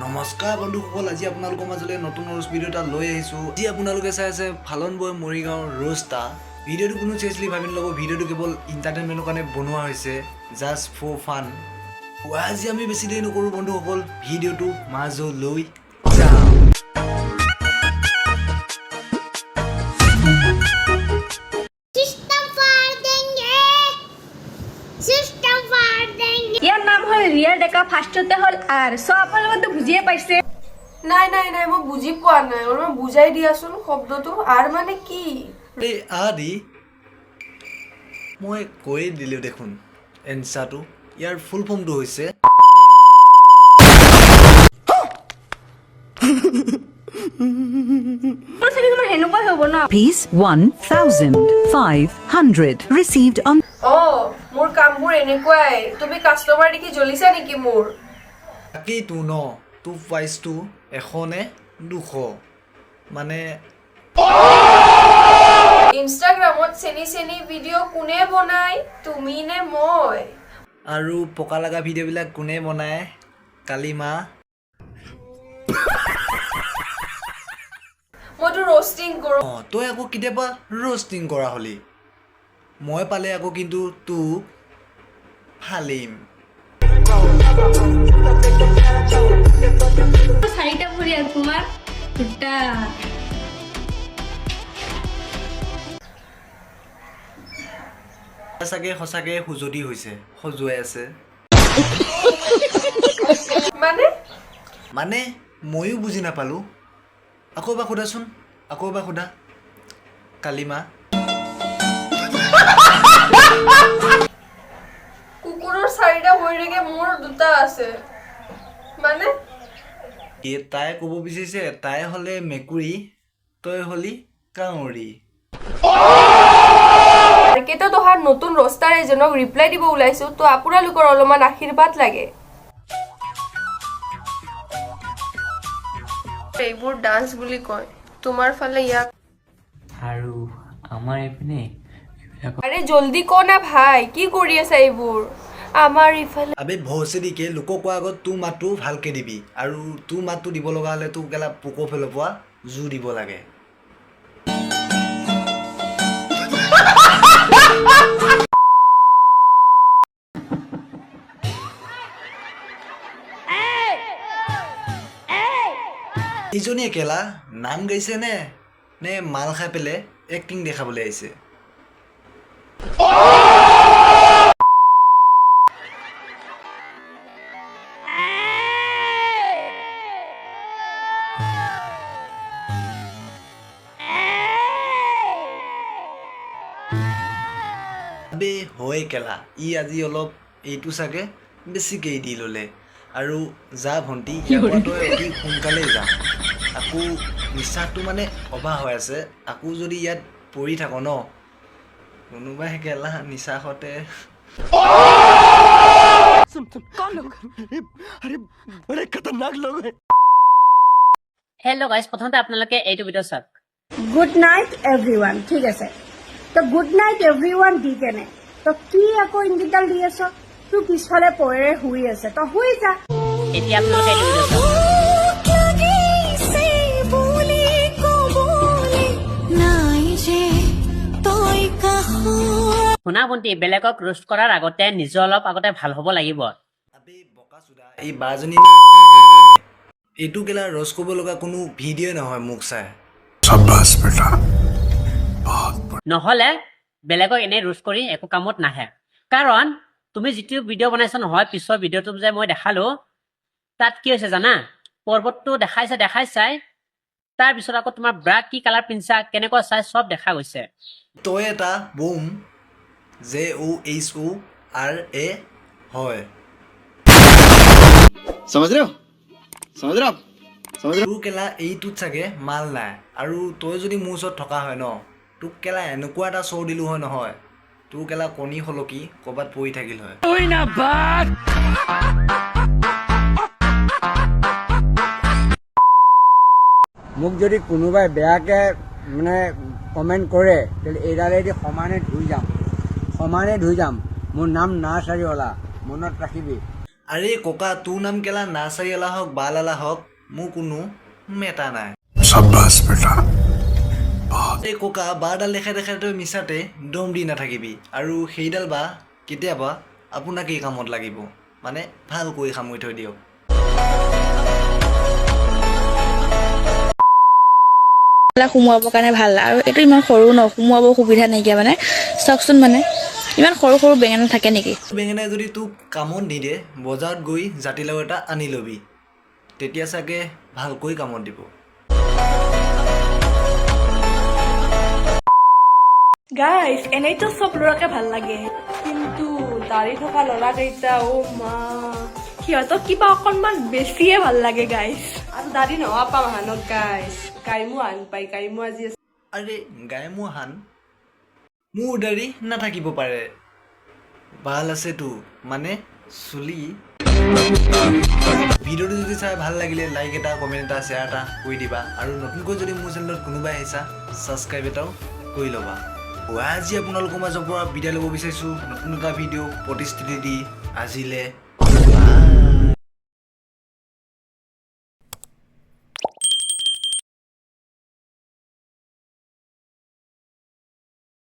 নমস্কাৰ বন্ধুসকল, আজি আপোনালোকৰ মাজলৈ নতুন ৰোষ্ট ভিডিঅ' এটা লৈ আহিছোঁ। আজি আপোনালোকে চাই আছে ফালন বয় মৰিগাঁও ৰোষ্টা। ভিডিঅ'টো কোনো চিৰিয়াছলি ভাবি নল'ব, ভিডিঅ'টো কেৱল ইণ্টাৰটেইনমেণ্টৰ কাৰণে বনোৱা হৈছে, জাষ্ট ফৰ ফান। আজি আমি বেছি দেৰি নকৰোঁ বন্ধুসকল, ভিডিঅ'টো মাজলৈ যাওঁ। सिस्टम फाड़ देंगे, सिस्टम फाड़ देंगे। ইয়াৰ নাম হ'ল ৰিয়া ডেকা। ফাৰ্ষ্টতে হ'ল আৰ চ', আপোনালোকেতো বুজিয়ে পাইছে। নাই নাই নাই, মই বুজি পোৱা নাই। অলপমান বুজাই দিয়াচোন, শব্দটো আৰ মানে কি? এই আদি মই কৈয়ে দিলোঁ দেখোন এনচাৰটো। ইয়াৰ ফুল ফৰ্মটো হৈছে মোৰ চাগে তোমাৰ সেনেকুৱাই হ'ব ন? Rupees 1,500 received on অ, মোৰ কামবোৰ এনেকুৱাই। তুমি কাষ্টমাৰ দেখি জ্বলিছা নেকি মোৰ? তাকেইতো ন, তোৰ প্ৰাইচটো 100 নে 200 মানে? ইনষ্টাগ্ৰামত চেনি চেনি ভিডিঅ' কোনে বনায়, তুমি নে মই? আৰু পকা লগা ভিডিঅ'বিলাক কোনে বনায়, কালিমা? মইতো ৰ'ষ্টিং কৰোঁ। অঁ, তই আকৌ কেতিয়াবা ৰ'ষ্টিং কৰা হ'লি? মই পালে আকৌ কিন্তু তোক ফালিম। চাৰিটা ভৰি আৰু তোমাৰ দুটা। চাগে সঁচাকে সুজতি হৈছে, সজুৱাই আছে। মানে? মানে ময়ো বুজি নাপালোঁ। আকৌ এবাৰ সোধাচোন, আকৌ এবাৰ সোধা কালিমা। কুকুৰৰ চাৰিটা ভৰি থাকে, মোৰ দুটা আছে, মানে? এই তাই ক'ব বিচাৰিছে, তাই হ'লে মেকুৰী, তই হ'লি কাউৰী। মাৰ্কেটত অহা নতুন ৰষ্টাৰ এজনক ৰিপ্লাই দিব ওলাইছো, তো আপোনালোকৰ অলপমান আশীৰ্বাদ লাগে। এইবোৰ ডান্স বুলি কয় তোমাৰ ফালে ইয়াক? আৰু আমাৰ এইপিনে এইবিলাক। আৰে জল্দি ক না ভাই, কি কৰি আছা? এইবোৰ আমাৰ ইফালে। আবে ভৌচেদিকে, লোকক কোৱাৰ আগত তোৰ মাতটো ভালকে দিবি। আৰু তোৰ মাতটো দিব লগা হ'লে তোক কেলা পোকৰ ফালৰ পৰা জোৰ দিব লাগে। ইজনীয়ে কেলা নাম গাইছে নে নে মাল খাই পেলাই এক্টিং দেখাবলৈ আহিছে? আবে হয় কেলা, ই আজি অলপ এইটো চাগে বেছিকেই দি ল'লে। আৰু যা ভণ্টি, ইয়াৰ পৰা তই অতি সোনকালেই যা। আকৌ নিশ্বাসটো মানে অভাৰ হৈ আছে। আকৌ যদি ইয়াত পৰি থাক ন, কোনোবাই কেলা নিশ্বাসতে। হেল্ল' গাইজ, প্ৰথমতে আপোনালোকে এইটো ভিডিঅ' চাওক। গুড নাইট এভৰি ওৱান, ঠিক আছে। তো গুড নাইট এভৰি ওৱান দি কেনে তই কি আকৌ ইংগিতডাল দি আছ? তোৰ পিছফালে পৰে শুই আছে, তই শুই যা। এতিয়া আপোনালোকে এইটো ভিডিঅ' চাওক। শুনা ভণ্টি, বেলেগক ৰোষ্ট কৰাৰ আগতে নিজে অলপ আগতে ভাল হ'ব লাগিব। আবে বকা চুদা, এই বাজনী কি কৰিলে? এইটো কেলা ৰস কৰিব লগা কোনো ভিডিঅ' নহয় মোক চাই। নহ'লে বেলেগক এনেই ৰোষ্ট কৰি একো কামত নাহে। কাৰণ তুমি যিটো ভিডিঅ' বনাইছা নহয়, পিছৰ ভিডিঅ'টো যে মই দেখালো, তাত কি হৈছে জানা? পৰ্বতটো দেখাইছে দেখাইছাই, তাৰপিছত আকৌ তোমাৰ ব্ৰা কি কালাৰ পিন্ধছা, কেনেকুৱা চাই চব দেখা গৈছে। তই এটা বোম জোহোৰা হয়। समझ रहे हो, समझ रहे हो आप, समझ रहे हो? তোৰ কেলা এইটোত চাগে মাল নাই। আৰু তই যদি মোৰ ওচৰত থকা হয় ন, তোক কেলা এনেকুৱা এটা চৰ দিলোঁ হয় নহয়, তোৰ কেলা কণী সলকি ক'ৰবাত পৰি থাকিল হয়। মোক যদি কোনোবাই বেয়াকৈ মানে কমেণ্ট কৰে, তেতিয়াহ'লে এইডালেদি সমানে ধুই যাম, সমানে ধুই যাম। মোৰ নাম নাৰ্চাৰীৱালা, মনত ৰাখিবি। আৰে ককা, তোৰ নাম কেলা নাৰ্চাৰী আলা হওক, বাল আলা হওক, মোৰ কোনো মেটা নাই। এই ককা, বাঁহডাল দেখাই দেখাই তই মিছাতে দম দি নাথাকিবি। আৰু সেইডাল বাঁহ কেতিয়াবা আপোনাকেই কামত লাগিব, মানে ভালকৈ সামৰি থৈ দিয়ক। সোমোৱাবৰ কাৰণে ভাল আৰু এইটো ইমান সৰু ন, সোমোৱাব সুবিধা নাইকিয়া। মানে চাওকচোন, মানে ইমান সৰু সৰু বেঙেনা থাকে নেকি? বেঙেনাই যদি তোক কামত নিদিয়ে, বজাৰত গৈ জাতিলাও এটা আনি ল'বি, তেতিয়া চাগে ভালকৈ কামত দিব। গাইজ, এনেইতো চব ল'ৰাকে ভাল লাগে। কিন্তু দাড়ি থকা ল'ৰাকেইটা, অ' মা! সিহঁতক কিবা অকণমান বেছিয়ে ভাল লাগে গাইজ। আৰু দাড়ি নোহোৱা পাম হানক গাইজ, গাইমু হান পাই গাইমু আজি। আৰে গাই মোৰ হান, মোৰ দাড়ি নাথাকিব পাৰে, ভাল আছেতো, মানে চুলি। ভিডিঅ'টো যদি চাই ভাল লাগিলে লাইক এটা, কমেণ্ট এটা, শ্বেয়াৰ এটা কৰি দিবা। আৰু নতুনকৈ যদি মোৰ চেনেলত কোনোবাই আহিছা, ছাবস্ক্ৰাইব এটাও কৰি ল'বা। আজি আপোনালোকৰ মাজৰ পৰা বিদায় ল'ব বিচাৰিছোঁ নতুন এটা ভিডিঅ' প্ৰতিশ্ৰুতি দি। আজিলে বাই।